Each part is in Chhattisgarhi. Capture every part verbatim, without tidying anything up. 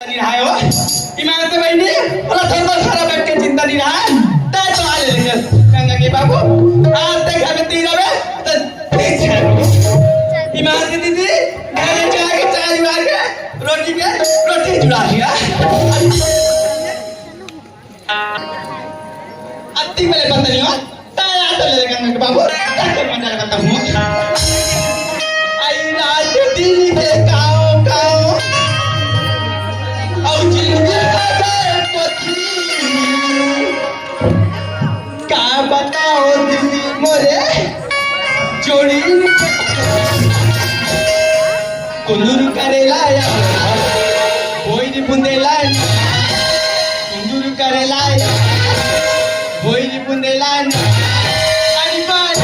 नहीं रहा है वो। ईमान से बहिनी, बोला थोड़ा सा सारा बैठ के चिंता नहीं रहा है। तय तो आ ले लेंगे गंगा के बाबू। आज तक हमें तीन रहे, तो ठीक है। ईमान से दीदी, घर में जाके चाय जुड़ा के, रोटी के, रोटी जुड़ा दिया। अति बड़े पत्नी हो, ताया तो ले लेगा मैं बाबू, ताके मजा करता हूँ। आई रात दिन के काओ काओ, और जिंदगी का जाए पति। का बताओ दीदी मोरे, जोड़ी कुंदूर करेला या, कोई नहीं बुंदेला। कुंदूर करेला, भोज बुंदेला, अरे बात।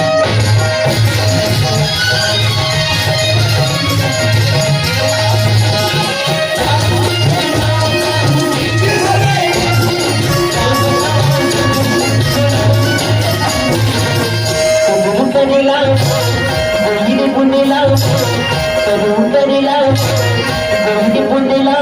कुंदूर करेला, भोज बुंदेला, कुंदूर करेला, भोज बुंदेला।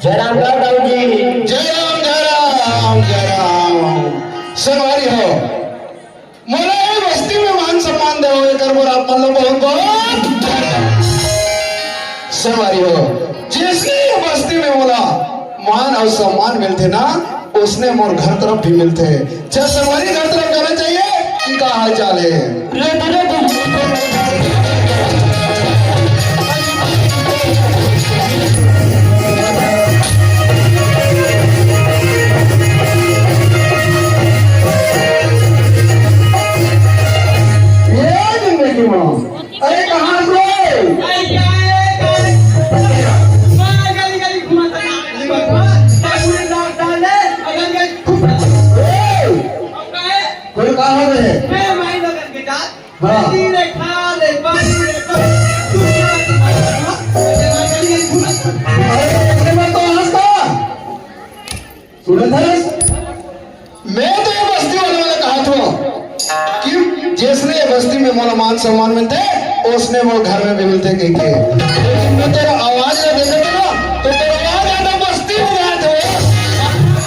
जय राम राम राम जी। जय राम, जय राम, जय राम। संगवारी हो, मोला ये बस्ती में मान सम्मान देवो, एकर बर आप मन ला बहुत बहुत संगवारी हो। जइसने ये बस्ती में मोला मान और सम्मान मिलथे ना, ओसने मोर घर तरफ भी मिलथे। चल संगवारी, घर तरफ जाना चाहिए कि का हाल चाल है? ये जिंदगी में, अरे कहाँ से? अरे क्या है, कहाँ है? मैं गली गली घुमाता हूँ। पूरे रात डाले, अगर मैं घूम ए! और कहाँ है? फिर कहाँ हो रहे? मैं माई लगन के साथ। हाँ। तीन एक खा ले, पानी ले, पानी। तू क्या करता है? मैं गली गली घुमाता हूँ। अरे, मैं तो हंसता। सुनत हस? मैं तो ये बस्ती वाले वाला कहा था कि जइसने ये बस्ती में मोला मान सम्मान मिलथे, ओसने मोर घर में भी मिलथे कह के। लेकिन मैं तेरा आवाज ला देखत हूँ ना, तो तेरा आवाज आधा बस्ती में जात हे।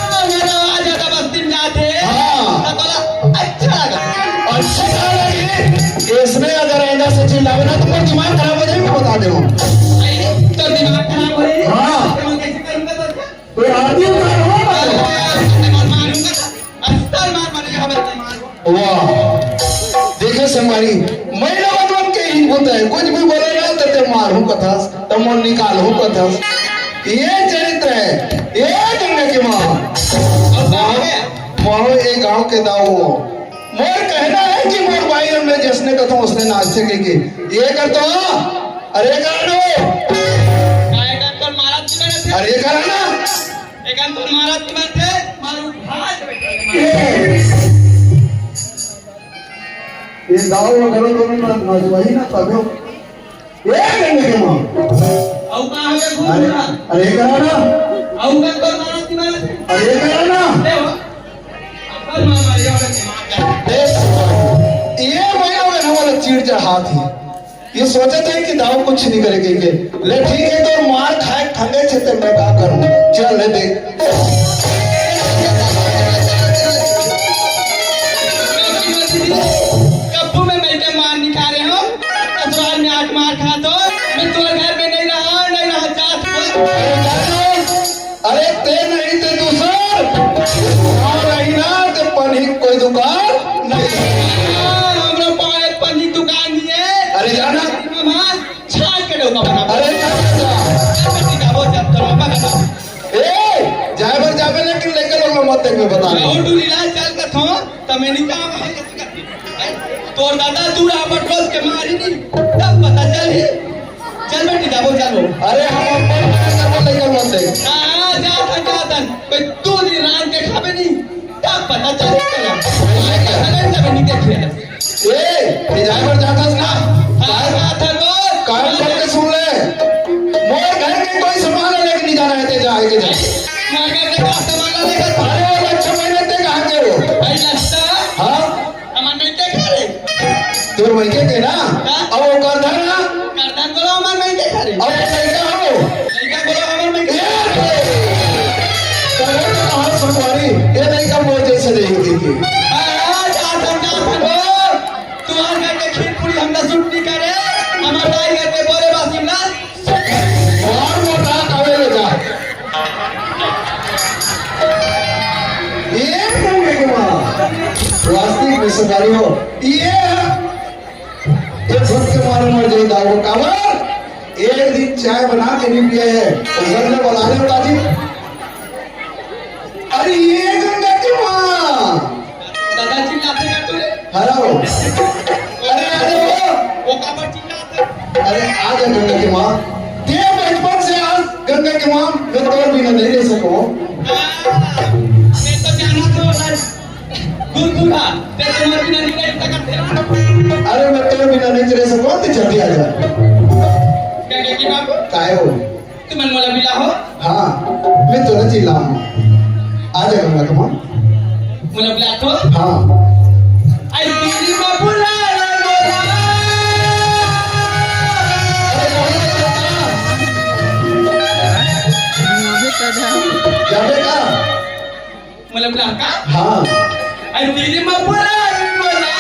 हाँ, मेरा आवाज आधा बस्ती में जात हे। हाँ। तो बोला, अच्छा लगा। अच्छा कहा लगी? इसने अगर आइंदा से चिल्लावे ना, तो मोर दिमाग खराब हो जाए, मैं बता दे रहा हूँ। अरे, तो दिमाग खराब हो जाए? हाँ। तो मैं कैसे करूँगा तो? तो आदमी उतार हो ना। वाह, देखे संगवारी, महिला बदवन के ही होता है, कुछ भी बोले ना तो ते मारहूँ कथस, तो मोर निकालहूँ कथस। ये चरित्र है, ये गंगा के माँ। अब गाँव में, मोर ये गाँव के दाऊ हो। मोर कहना है कि मोर भाई हमने जइसने कथों ओसने नाचथे के, के। ये कर तो, अरे कर लो। काय कर तो मारा तू मेरे से? अरे कर ना। एक अंकुर महाराज की बात है, मारो भाई। ये दाऊ में करो दोनों ना, ना वही ना तब हो। ये करने के माँ। औ कहाँ है घूम अरे, रहा? अरे करा ना। औ का अंकुर महाराज की बात है। अरे करा ना। ले हो। अंकुर महाराज ये वाला दिमाग है। देख, ये महीना में हमारा चीड़ चढ़ा थी। ये सोचत हे कि दाऊ कुछ नहीं करे कहिके। ले ठीक है, तोर मार खाए ठंडे छे ते मैं का करूँ? चल ले देख। कब्बू में बैठे मार नहीं खा रहे हो, ससुराल में आके मार खा तो मैं तोर घर में नहीं रहा, नहीं रहा चाहत। अरे ते नहीं ते दूसर। और रही ना ते पन्ही कोई दुकान नहीं। हाँ, हमरा पाए पन्ही दुकान नहीं है। अरे जाना। हमार छाट के डोका बना। अरे जाना जा। जाबो जब तो बाबा का। ए, जाए बर जाबे लेकिन लेके लोग मत देख में बता रहे। और डूरी लाल चाल का थो, तमें नहीं काम है। तोर दादा तू रहा पटरोस के मारी नहीं, तब पता चल ही। चल बेटी, जाबो, चलो। अरे, हम अपन पैसा को लेकर मत दे। हाँ, जा था, जा था। कोई तू नहीं रांध के खाबे नहीं, तब पता चल चला। लेकिन हमें जब नहीं देखे। ए, ये ड्राइवर जाता है ना? हाँ, जा था तो। कान खोल के सुन ले। मार के देखा, सामान ला देखा। अरे, वो लच्छा मइनहा ते कहाँ के हो? भाई लच्छा? हाँ? हमार मइनहा के रे? तोर मइनहा के ना? हाँ? अब वो करधन ना? करधन बोलो हमार मइनहा के रे? अब वो लइका हो? लइका बोलो हमार मइनहा के। ए, अरे तो कहाँ संगवारी? ये लइका मोर जइसे नहीं होती थी। हाँ, हाँ, जा, जा, जा, जा, ओ, तुम्हार घर के खीर पूरी हमला सूट नहीं करे, हमार दाई घर के बोरे बासी ना और मोटा कावे ले जा। ये कौन है माँ? प्लास्टिक में सवारी हो। ये एक भक्त के मारे मर जाए दारू कावर। एक दिन चाय बना के नहीं पिया है। तो घर में बुला ले बाजी। अरे ये गंगा की माँ। दादा चिल्लाथे का तू रे? हराओ। अरे आ जाओ। वो काबर चिल्लाथे? अरे आ जा गंगा की माँ। ते बचपन से आज गंगा की माँ, मैं तोर बिना नहीं रह सकूँ। हाँ, मैं तो जाना तो ना। गुरगुरा, ते तोर बिना नहीं रह सकत थे ना। अरे मैं तोर बिना नहीं रह सकूँ, तो जल्दी आ जा। गंगा की माँ। काय हो? तुमन मोला बुलाहो? हाँ, मैं तोला चिल्लाहूँ। आ जा गंगा कमा। मोला बुलाथो? हाँ। आई तेरी माँ बुला रे मोला। जाबे का? मतलब लड़का? हाँ। अरे तेरी माँ बोला, बोला।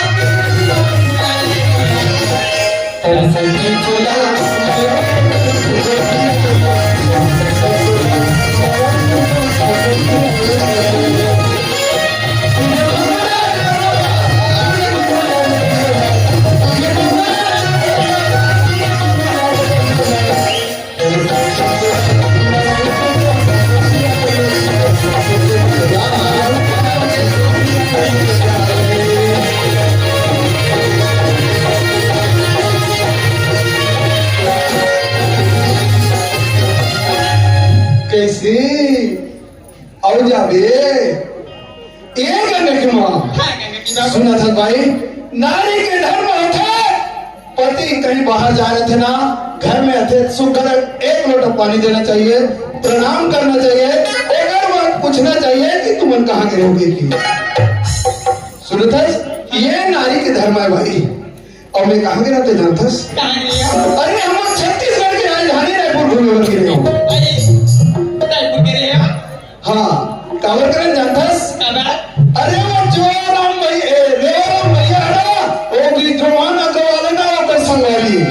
कैसे? अउ जाबे। ए गंगा के माँ। हाँ, गंगा की बात। सुना था भाई, नारी के धर्म होथे, पति कहीं बाहर जा रहे थे ना, घर में थे, सुग्घर एक लोटा पानी देना चाहिए, प्रणाम करना चाहिए, ओकर बाद पूछना चाहिए कि तुमन कहाँ के रहोगे की। सुनत हस, ये नारी के धर्म है भाई। अउ मैं कहाँ के रहिथों जानथस? कहाँ के रहिथो? अरे, हम छत्तीसगढ़ के राजधानी रायपुर घूमे बर गे रहेन। अरे, रायपुर गे रहे हो? हाँ, काबर करेन जानथस? काबर? अरे, वो जोराराम भई-, ए, रेवाराम भैया है ना, वो भी जोवान अग्रवाल है ना, ओकर संगवारी।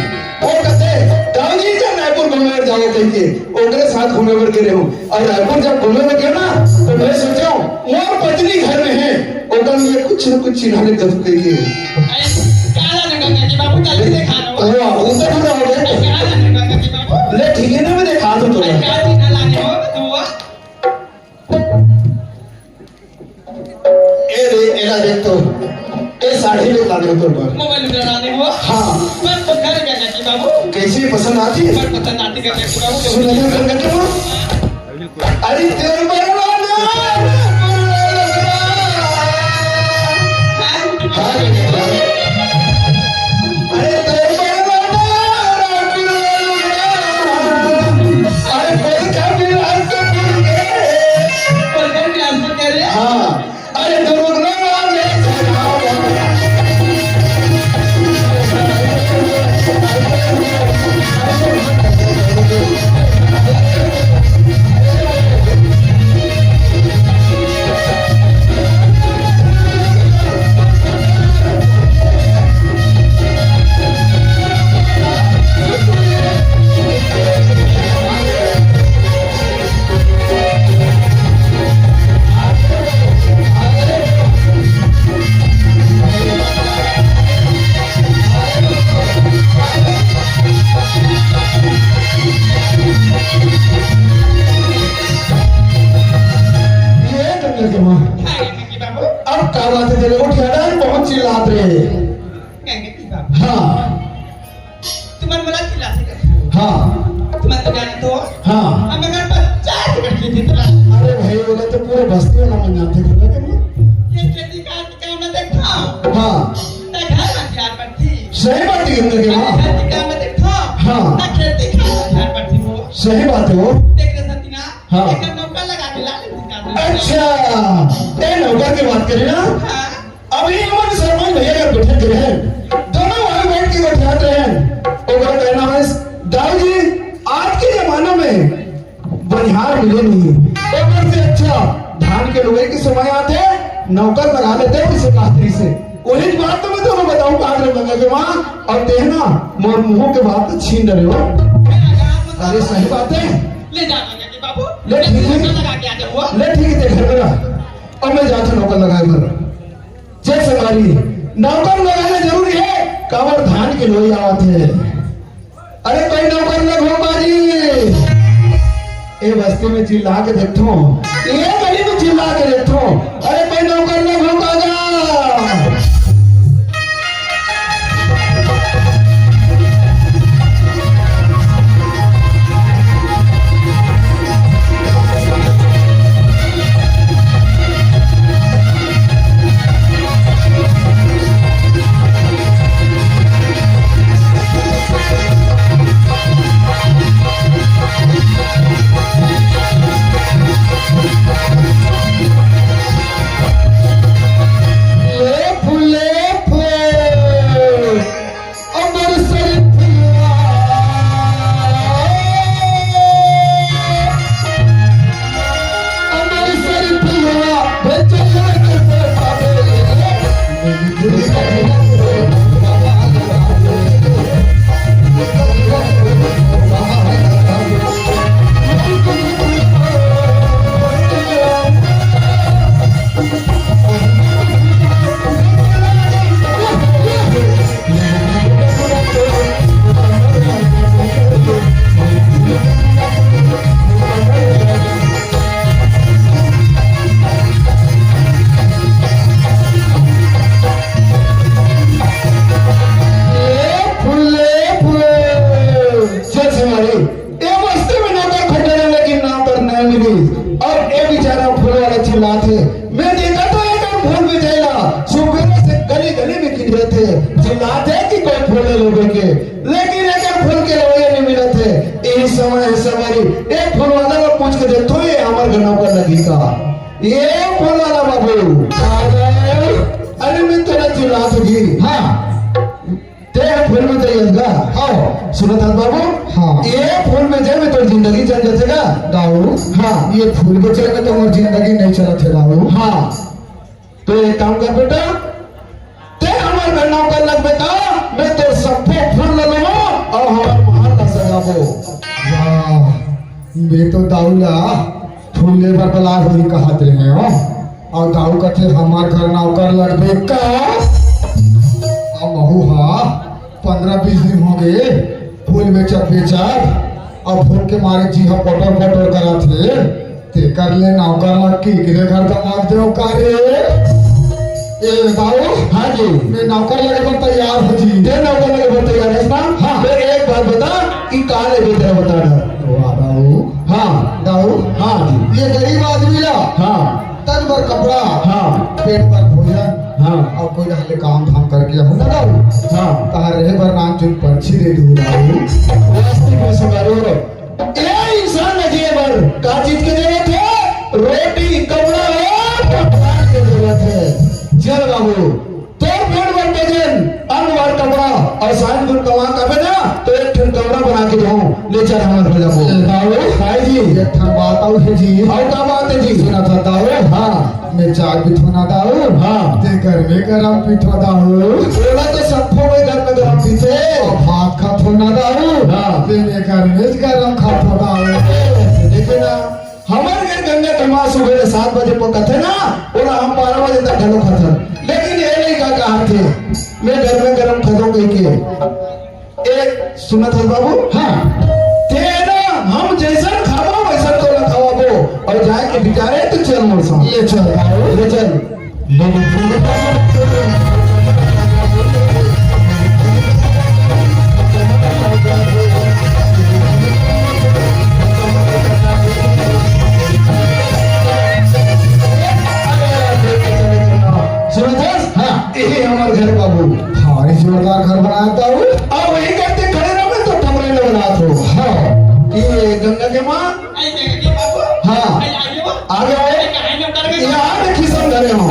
वो कथे, "दाऊ जी, चल रायपुर घूमे बर जाओ," कहिके, ओकरे साथ घूमे बर गे रहेन। अउ रायपुर जब घूमे बर गेन ना, तो मैं सोचेन, मोर पत्नी घर में है, ओकर लिए कुछ न कुछ चिन्हा ले दे देहूँ कहिके। अरे, काला लगा के बाबू, जल्दी देखा लो। वाह, वो तो पूरा हो गया। अरे, काला लगा के बाबू। ले, ठीक है ना, मैं देखा दूँ तो। अरे, का चिन्हा लाने हो, तू वो? ए रे, एला देख तो। ए साड़ी ले लाने हो तोर बर। मोबाइल उधर लाने हो? हाँ। मैं तो घर गया कि बाबू। कैसी पसंद आती है? मैं पसंद आती है कि बाबू। सुन ले, कर के वो। अरे तोर बर लाने हो। हाँ। अरे तोर बर लाने हो। अरे कोई का भी रास्ता भूल गए। कोई का भी रास्ता कह रहे हैं? हाँ। अरे दुर्गा ने ये तो करके मार। अब का बात है, तेरे को ठेकेदार बहुत चिल्लात रहे। हाँ। तुम्हारे मला चिल्लाते करते हो। हाँ। तुम्हारे तो जाने तो। हाँ। हम अगर पचास करके देते ना। अरे भाई, वो तो पूरे बस्ती वाला मन जानते थे ना कि ये खेती का काम ना देखा। हाँ। ना घर में ध्यान रखती। सही बात है, गंगा के माँ। खेती का काम ना देखा। हाँ। ना खेती का ध्यान रखती वो। सही बात है वो। देख रहे सतीना। हाँ। एकर नौकर लगा के ला लेती काम। अच्छा, ए नौकर के बात करे ना? हाँ। अभी हमन सरपंच भैया कर बैठक करे हैं, दोनों भाई बैठ के गोठियात रहे हैं। ओकर कहना है, "दाऊ जी, आज के जमाना में बनिहार मिले नहीं, ओकर से अच्छा धान के लुवई के समय आथे, नौकर लगा लेते हैं उसे कातरी से।" वही बात तो मैं तुमको बताऊं, कहा रे गंगा के माँ, और तेहना मोर मुंह के बात तो छीन रहे हो। अरे सही बात है। ले जा गंगा के बाबू, ले ठीक है। नौकर लगा के आ जाऊंगा। ले ठीक है, घर में रह। अब मैं जाता नौकर लगाए बर। जय संगारी, नौकर लगाना जरूरी है, काबर धान के लोई आवत है। अरे कोई नौकर लग हो बाजी, ए बस्ती में चिल्ला के देखो, ए गली में चिल्ला के देखो, अरे कोई नौकर लग हो बाजा। जय श्री हरि। ए बस्ती में नौकर खोजे ला, लेकिन नौकर नहीं मिली। अब ए बेचारा फूल वाला चिल्लात हे, "मैं देखा तो एक और फूल बेचे ला, सुबह से गली गली में किंजरत हे, चिल्लात हे कि कोई फूल ले लोगे के, लेकिन एक और फूल के लवैया नहीं मिलत हे।" यही समय है सवारी, एक फूल वाला ला पूछ के देखो, ये हमार घर नौकर लगी का? ये फूल वाला बाबू, अरे मैं तोरा चिल्लात जी। हाँ। ते ह फूल में जाइए गा। हाँ। सुनत हस बाबू? हाँ। ये फूल में जाए में तोर जिंदगी चल जाथे गा। दाऊ। हाँ। ये फूल बेचे में तो मोर जिंदगी नहीं चलत हे दाऊ। हाँ। तो एक काम कर बेटा, ते हमार घर नौकर लग बेटा, मैं तोर सब्बो फूल ल लूँ और हमार महल ल सजाबो। वाह, मैं तो दाऊ ला फूल ले बर बलाए होही कहत रहे हो। अउ दाऊ कथे, "हमार घर नौकर लगबे का?" अब महू हा पंद्रह बीस दिन हो गए, फूल बेचत बेचत, अब फूल के मारे जी हा पोटर पोटर करत हे। तेकर ले नौकर ला केकरे घर दमाद देव का रे? ए दाऊ, हाँ जी। मैं नौकर लगे बर तैयार हो जी। ते नौकर लगे बर तैयार है ना? हाँ। तो एक बात बता कि का लेबे तेरा बता ना। वाह दाऊ। हाँ। दाऊ। हाँ जी। ये गरीब आदमी ला। हाँ। तन भर कपड़ा, हाँ। पेट भर भोजन, हाँ। अउ कोई ढंग ले काम धाम करके हो ना दाऊ। हाँ। तहार रहे बर नान चुन पंछी दे दू दाऊ। वास्तविक में संगारो, ए इंसान ल जिए बर का चीज के जरूरत हे? रोटी, कपड़ा अउ मकान के जरूरत हे। चल बाबू, तोर पेट भर भोजन, अंग भर कपड़ा अउ साँझ कुन कमा के आबे ना, तो एक ठन कमरा बना के दूँ, ले चल हमर घर जाबो। ए दाऊ। भाई जी। एक ठन बात अउ हे जी। अउ का बात हे जी? सुनत हस दाऊ? हाँ। मैं चाय पीथों ना दाऊ। हाँ। ते गरमे गरम पीथो दाऊ। ओला तो सबो कोई गरमे गरम पीथे। अउ भात खाथों ना दाऊ। हाँ। ते मैं गरमे गरम खाथों दाऊ। देखे ना, हमर घर गंगा के माँ सुबह ले सात बजे पकथे ना, ओला हम बारह बजे तक घलो खाथन। लेकिन ये लइका कहत हे, मैं गरमे गरम खाथों कहिके। ए, सुनत हस बाबू? हाँ। ते ना, हम जैसन खाबो, वैसन तोला खवाबो। अउ जाए के बिचारे तो चल मोर संग। ले चल। ले चल। सुनत हस? हाँ। यही हमर घर बाबू। भारी जोरदार घर बनाया था वो। अब वही करते खड़े रहो, मैं तो कमरे में बनात हो। हाँ। ये गंगा के माँ। आई गंगा के बाबू। आगे आओ। यहाँ देखी सब धरे हो।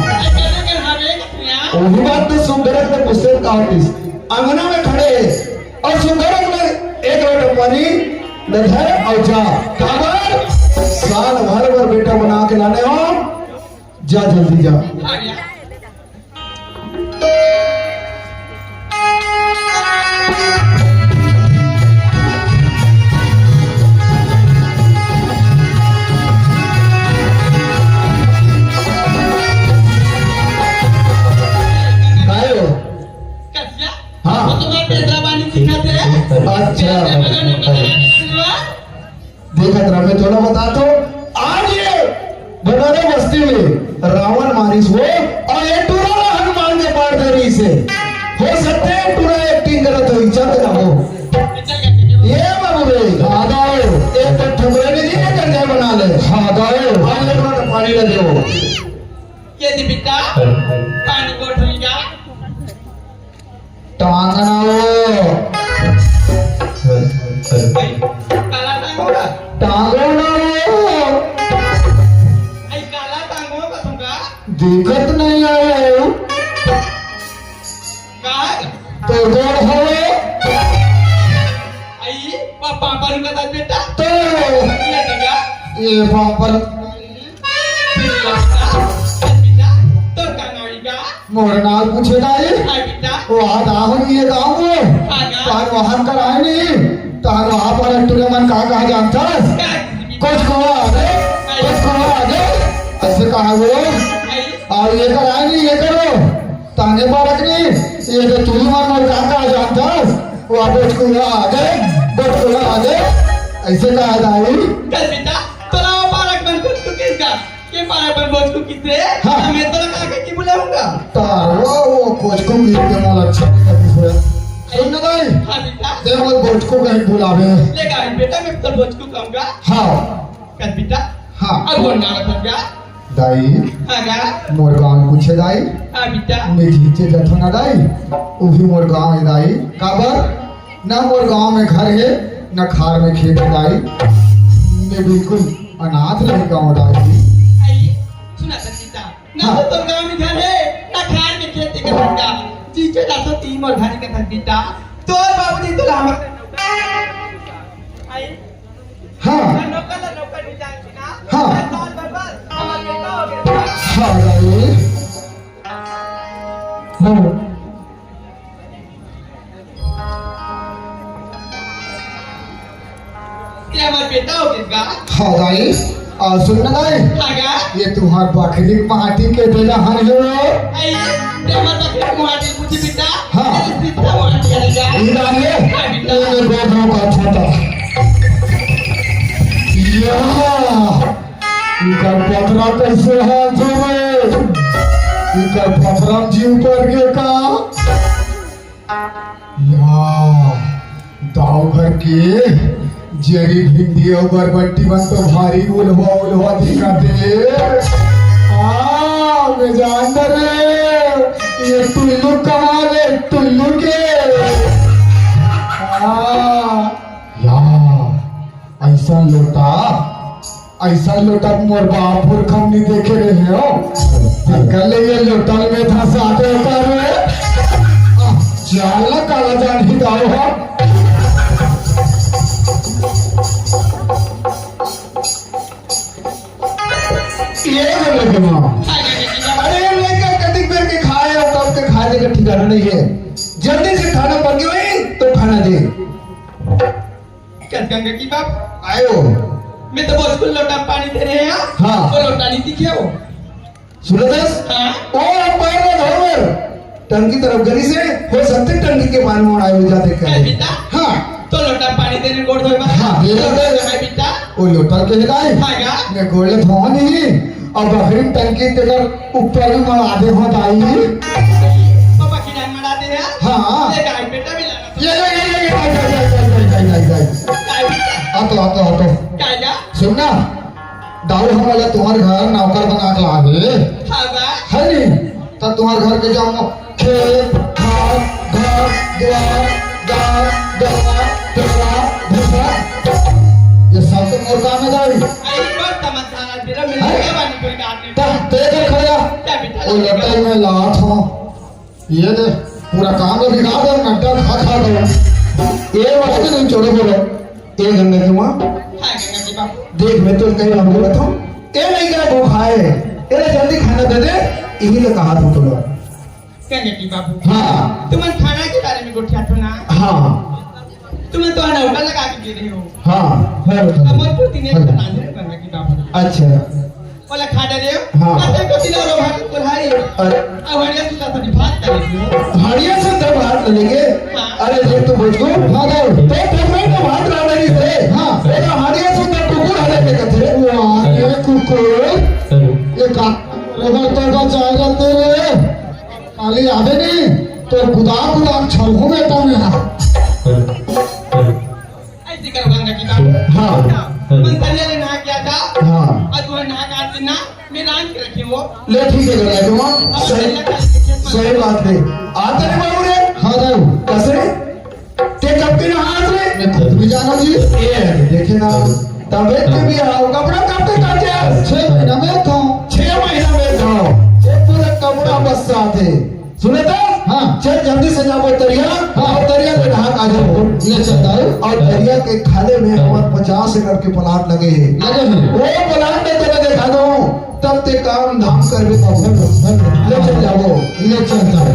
वही बात तो सुगरत में पूछते का होतीस। अंगना में खड़े हे और सुगरत में एक लोटा पानी ल धर और जा। काबर? साल भर बर बेटा बना के लाने हो, जा जल्दी जा। काय हो? कसिया? हाँ। वो तुम्हारे पेंद्रा बानी सिखाते हैं। अच्छा। देखत रह, मैं थोड़ा बता तो, आज ये बनारस बस्ती में रावण मारिस हो और ये टूरा ला हनुमान के पार दे रही से। हो सकते है टूरा एक्टिंग करत हो, इज्जत ना हो। ये बाबू रे, हाँ दाओ, एक तो ठुकरे ने जी कर जाए बना ले। हाँ दाओ। आज ये टूरा पानी लगे हो। ये दी बेटा, पानी बोतल का। टांगना वो। काला टांगो का? टांगो ना वो। आई काला टांगो का तुमका? दिखत नहीं आया है। काय? तो गोड़ हवे। आई, पा-, पापा ने कहा बेटा। तो ये देखा? ये पापा। मोर नाव पूछे दाई। हाँ बेटा। वो हाथ आहो नहीं ये गाँव में। हाँ ना। तार वहाँ कराए नहीं। तार वहाँ पर टूरे मन का कहा जानता। कुछ कुआ आ गए, कुछ कुआ आ गए। ऐसे कहा वो। और ये कराए नहीं, ये करो। ताने पारक नहीं। ये तो टूरी मन मोर का कहा जानता। वो कुछ कुआ आ गए, कुछ कुआ आ गए। ऐसे कहा दाई। कल बेटा, तोला वो पारक मन कुछ तू किस का? के पारा पर बोझ को कितने? हाँ। मैं तो लगा के की बुलाऊंगा। तारवा वो कोच को गिर के मोला अच्छा नहीं लगी है। सुन ना भाई। हाँ बेटा। दे वो बोझ को कहीं बुलावे। ले गा बेटा, मैं तो बोझ को कहूंगा। हाँ। कर बेटा। हाँ। अब वो ना कर जा। दाई। हाँ गा। मोर गाँव पूछे दाई। हाँ बेटा। मैं जीते जथो ना दाई। वो भी मोर गाँव है दाई। काबर? ना मोर गाँव में घर है, ना खार में खेत है दाई। मैं बिल्कुल अनाथ लड़का हूँ दाई। आई, सुना सतीता, ना हाँ। तो तोर गाँव में घर है, ना खार में खेत के धंधा। चीचे ना तो तीन और घर के धंधा। तोर बाबूजी तो लामर। आई। हाँ। ना नौकर, ना नौकर नहीं जानती ना। हाँ। ना साल भर बस, हमारे बेटा हो गया। हाँ दाई। हाँ। ये हमार बेटा हो गया का? हाँ दाई, आ, सुन ना दाई। हाँ का? ये तुम्हार बकरी माटी के बेटा हन हो। आई, ये हमार बकरी माटी मुझे बेटा। हाँ। ये सीधा माटी है का? ये दाई है। हाँ बेटा। ये मेरे गोद में का छोटा। या, इनका पतरा कैसे हाथ हो रे? इनका पतरा में जीव पर के का? या, दाऊ घर के जरी भिंडी अउ बरबट्टी मन तो भारी उलवा उलवा दिखत हे। हाँ, मैं जानत रे, ये टुल्लू कमाल हे, टुल्लू के। हाँ, या, ऐसा लोटा अइसन लोटा मोर बाप पुरखा म नइ देखे रहे हो। तेकर ले ये लोटा ल मैं धसा दे कर रे। आ, चल ना काला जान ही दाऊ हो। ये ले के माँ। अरे ये लेके कतिक बेर के खाए अउ कब के खाए के ठिकाना नइ हे। जल्दी से खाना बन गया वही तो खाना दे। कस गंगा की बाप। आयो। मैं तो बस कुल लोटा पानी दे रहे हैं। हाँ। वो लोटा नहीं दिखे वो। सुनत हस? हाँ। ओ, हम पैर में धोए बर टंकी तरफ गरी से, हो सकथे टंकी के पानी में आए हो जाथे कहे। बेटा? हाँ। तो लोटा पानी देने गोड़ धोए बर। हाँ, ये लोटा। हाँ, बेटा। वो लोटा के लगाए। हाँ, का? मैं गोड़ धोआ नहीं। अब बकरी टंकी तेकर ऊपर में मड़ा दे हो दाई। पापा की डांग मड़ा दे है? हाँ। ले गाय बेटा भी लगा। ये, ये, ये, ये, ये, ये, ये, ये। काय? आ तो, आ तो, आ तो। काय का? सुन ना, दाऊ हमला तुम्हार घर नौकर बना के लागे। हाँ बा। है नी? त तुम्हार घर के जाओ खेत, खार, घर, द्वार, गाय, गवा, तेरा, भूसा। ये सब तो मोर काम है दाऊ। आई बात समझ आ रहा है, तेरा लड़ाई में लात हो। ये दे, पूरा काम ला बिगाड़ दे, नड्डा खा खा दे। ये बात नहीं, छोड़ो, बोलो। ए गंगा के माँ, हाँ, गंगा के बाबू। देख, मैं तो कहीं बाबू बोलत हूँ, ए लइका भूखाए, एला जल्दी खाना दे दे, यही तो कहा था तोला। गंगा के बाबू। हाँ। तुमन खाना के बारे में गोठियाथो ना। हाँ। तुमन तो नौका लगा के गे रहे हो। हाँ, हाँ, हाँ। हमर पोती ने हाँ। बता दे, गंगा के बाबू। अच्छा। ओला खा डरे हो? हाँ। अरे को दिला रो भाई, कुल्हाड़ी। अरे। अब हड़िया सुद्धा थोड़ी भात कर लेती हो। हड़िया सुद्धा भात ले लेंगे? हाँ। अरे देख तो बचको, हाँ, तो तो घर में तो भात ला रही थे। हाँ। ओला हड़िया सुद्धा कुकुर हले के कथे। वाह, ये कुकुर। ये का, रबर तो बचा जाते रे। काली आवे नहीं, तो गुदा गुदा छलकू बेटा में। ऐसे करो गंगा की बात। हाँ। मंथनिया ने नहा किया था। हाँ। और तुम्हें नहा के आते ना, मैं रांध के रखी हूँ। ले ठीक है गंगा की माँ, और सही, गंगा का खेत में सही बात है। आता रे बाबू रे। हाँ दाऊ। कैसे? ते कब के नहा आज रे? मैं खुद भी जाना जी। ये देखे ना, तबीयत के भी आओ, कपड़ा कब तक काटे आज? छह महीना में खाओ। छह महीना में खाओ। ये पूरा कपड़ा बस साथ है। सुने तो? हाँ। चल जल्दी से जाबो तरिया, हाँ। और तरिया में नहा के आ जाबो। ले चल दाऊ। और तरिया के खाले में हाँ। हमार पचास एकड़ के प्लाट लगे है। लगे हैं। वो प्लाट में तोला देखा दो, तब ते काम धाम करबे बाबू। ले चल जाबो। ले चल दाऊ।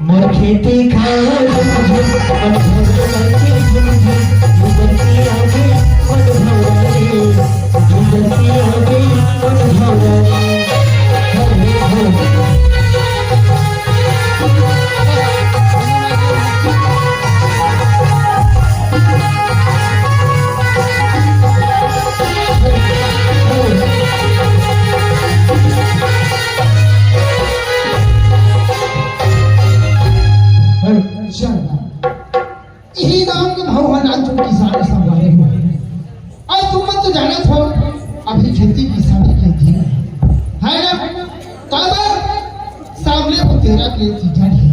मोर खेती खाए झुमझुम, मन भर के झुमझुम, झुमकी आगे मन भवानी। इही गांव के भाऊ ह ना, जो किसान संगवारी हो। अउ तुमन तो जानत हो, अभी खेती किसानी के दिन हे, हे ना? काबर? सामने वो तेरह के सीजन हे,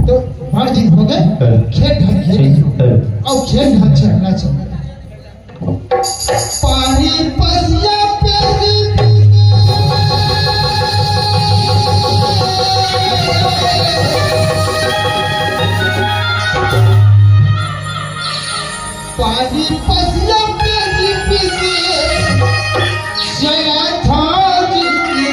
तो बड़ दिन हो गए, खेत ढक गए, अउ खेत ढक चलना चाहिए। पानी पसिया पे पानी पसिया पे पीते चला था जिंदगी।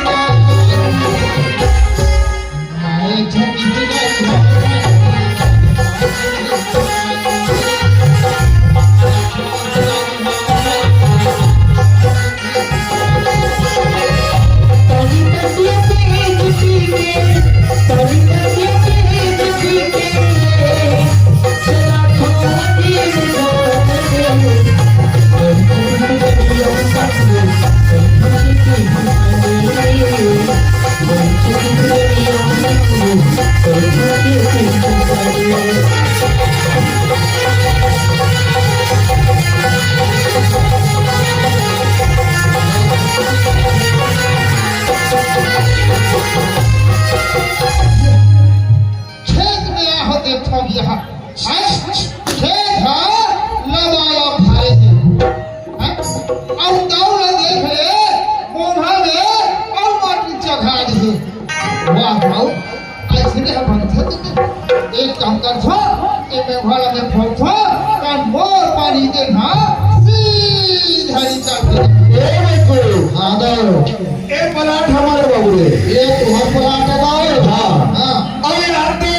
खेत में आहो देखो यहाँ, हैं? खेत ह लबालब भरे हे, हैं? अउ तौ ल देख ले, मोंघा में अउ माटी चघा दे। वाह, वाह। अइसने ह बनथे तेकर। एक काम करथो, ए मेघवा ल में फोरथो, त मोर पानी के ना सीधा निकल के। ए भाई को। हाँ, दो। ए प्लाट हमारे बाबू रे। ये तुम्हार प्लाट हे बाबू। हाँ। हाँ। अरे आते,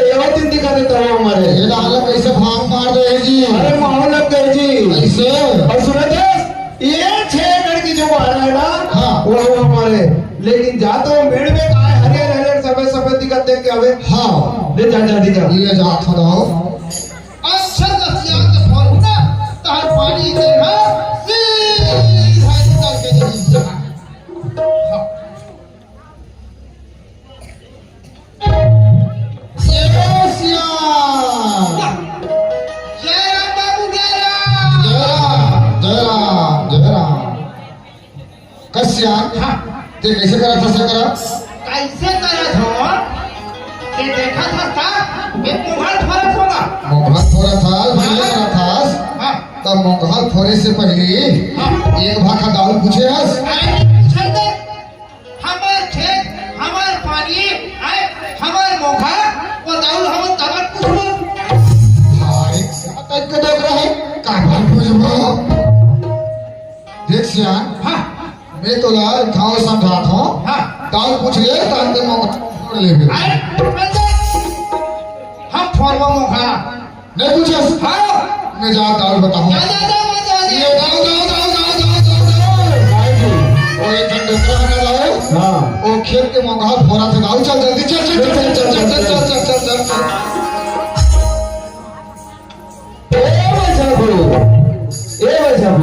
ये दिन दिखा देता हूँ हमारे। ये डाला कैसे भांग मार दे जी। अरे माहौल लग गए जी। कैसे? अउ सुना दस, ये छह एकड़ की जो बारह है ना, हाँ। वो हमारे। लेकिन जा तो मेड़ में काय हरियर हरियर सफेद सफेद दिखत देख के आवे। हाँ। ले जा, जल्दी जा। ये जा थोड़ा। अच्छा दसिया के फोन ना, तार पानी दे ना, सीधा निकल के नहीं जा। हाँ। जय सिया। जय राम बाबू, जय राम। जय राम, जय राम, जय राम। कस्या, हाँ। ते कैसे करत हस, करा? कैसे करत हो? ते देखत हस का? मैं मोंघा ल फोरत हों ना। मोंघा ल फोरत हस, हाँ। बढ़िया करत हस। हाँ। त मोंघा ल फोरे से पहली हाँ। एक भाखा दाऊ ल पूछे हस। अरे, पूछे दे। हमर खेत का बात पूछबो? देख सियान, हाँ। मैं तोला घाव समझात हूँ। हाँ। दाऊ पूछ ले, तान ते मौका छोड़ लेबे। अरे, हम फोड़बो मौका। नहीं पूछस? हाँ। मैं जा दाऊ बताऊँ। जा, जा, जा, जा, जा, जा। ये दाऊ, दाऊ, दाऊ। भाई जी, वो एक जन दूसरा है ना दाऊ? हाँ। वो खेत के मौका फोड़ा थे दाऊ। चल जल्दी, चल, चल, चल। ए भाई साहब, ए भाई साहब,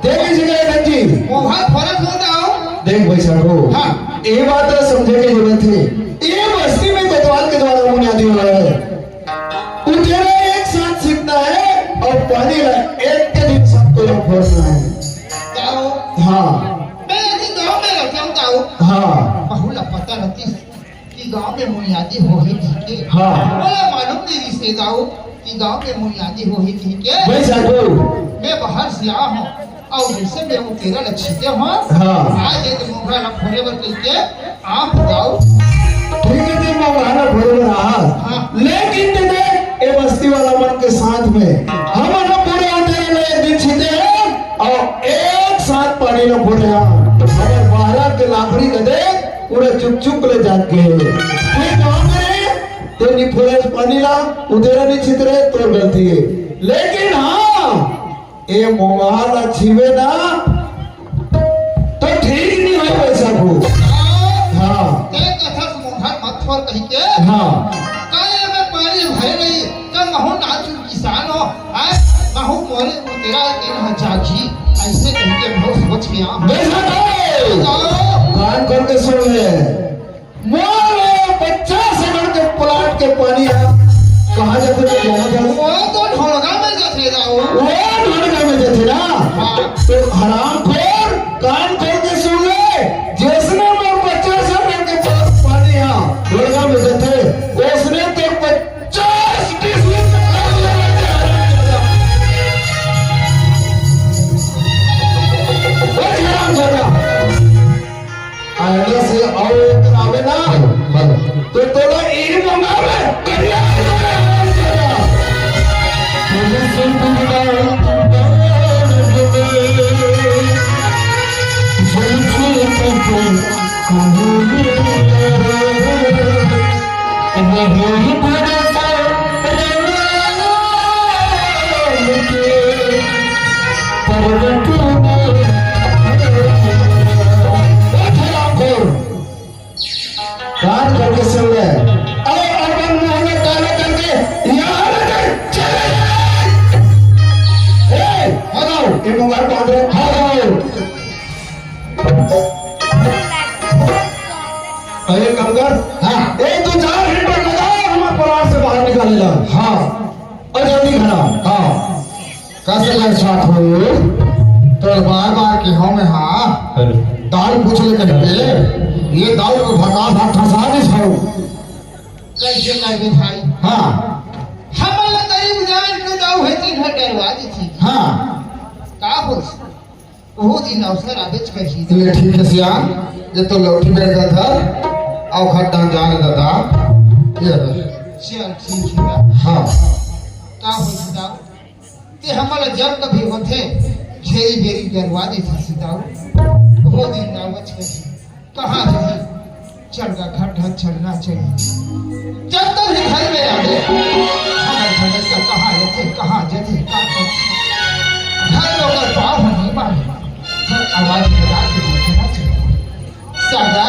देख इसे क्या है जी? मौका फोड़ा थे दाऊ। देख भाई साहब, हाँ। ये बात तो समझे के जरूरत है। ये बस्ती में कोतवाल के द्वारा बुनियादी हो रहा है। उठेला एक साथ सीखना है और पानी ला एक के दिन सबको फोड़ना है। दाऊ। हाँ। मैं यदि गाँव में रहता हूँ दाऊ। हाँ। बहू ला पता रहती कि गाँव में बुनियादी होही कहिके। हाँ। मोला मालूम नहीं रिहिसे दाऊ कि गाँव में बुनियादी होही कहिके। भाई साहब। मैं बाहर से आ हूँ। अउ जइसे मैं वो केरा ल छीते हंव, हाँ। आज ये मोंघा ल फोड़े बर कहिके आप जाओ। ठीक है, ते मोंघा ल फोड़े बर आहा। हाँ। लेकिन ते देख, ए बस्ती वाला मन के साथ में हमन पूरे अंधेरे में एक दिन छीते हन अउ एक साथ पानी ल फोड़े हन। हमर बारह के लाकड़ी के देख, पूरा चुक चुक ले जात गे। ते गाँव में ते नी फोड़े पानी ला, उधेरा नी छीते रहे, तोर गलती है। लेकिन हाँ, ए मोंघा ल छीबे ना, तो ठीक नहीं होय पैसा को। हाँ। ते कथा से मोंघा मत फोड़ कहिके। हाँ। काहे में पानी भरे नहीं, का महू नाचुर किसान हो, आय, महू मोरे उतरा दिन ह जागी, ऐसे कहिके बहुत सोच के आ। बेटा तो। कान खोल के सुन ले। मोर पचास एकड़ के प्लाट के पानी ह कहाँ जाथे, तो जाना था। वो तो ढोलगा में जाथे दाऊ। वो ढोलगा में जाथे ना। हाँ। तो हरामखोर, कान खोल के सुन ले, जइसने मोर पचास एकड़ के पा-, पानी ह ढोलगा में जाथे, ओइसने तो पचास टीसी तक कर लेना चाहिए। ओ हरामजादा। आइंदा से अउ एक आवे ना, तो तोला ई मंगावे, करिया मंगावे। कान खोल के सुन ले। अरे अपन मुंह में काला करके यहाँ से चले जाए। ए, हटाओ, ये मोबाइल बांध रहे, हटाओ। अरे कंकर, हाँ। ए, तू चार घंटा लगा हमारे परिवार से बाहर निकालेला। हाँ। और जल्दी खड़ा। हाँ। कस ले साथ हो, तो बार बार के हम हाँ। अरे। दाऊ पूछ ले कहिके, ये दाऊ को भका भाग फंसा दे छो। कैसे कहबे भाई? हाँ। हमन ला गरीब जान के दाऊ हे, तीन घर डरवा देथे। हाँ। का हो? वो दिन अवसर आबेच करही। ले ठीक है सियान, ये तो लौठी बैठ जाता, अउ खड्डा जाने दादा। ये ले। सियान ठीक है। हाँ। का हो दाऊ? ते हमन ला जब कभी होथे, घेरी बेरी डरवा देथे दाऊ। वो दिन आवच कही, कहाँ जाही? चढ़ना घट घट चढ़ना चाहिए। जब तक भी घर में आवे, हमर घर से कहाँ जाथे, कहाँ जाथे, का करथे? घर में ओकर पाँव ह नहीं माने, घर आवाज लगा के देखना चाहिए। सदा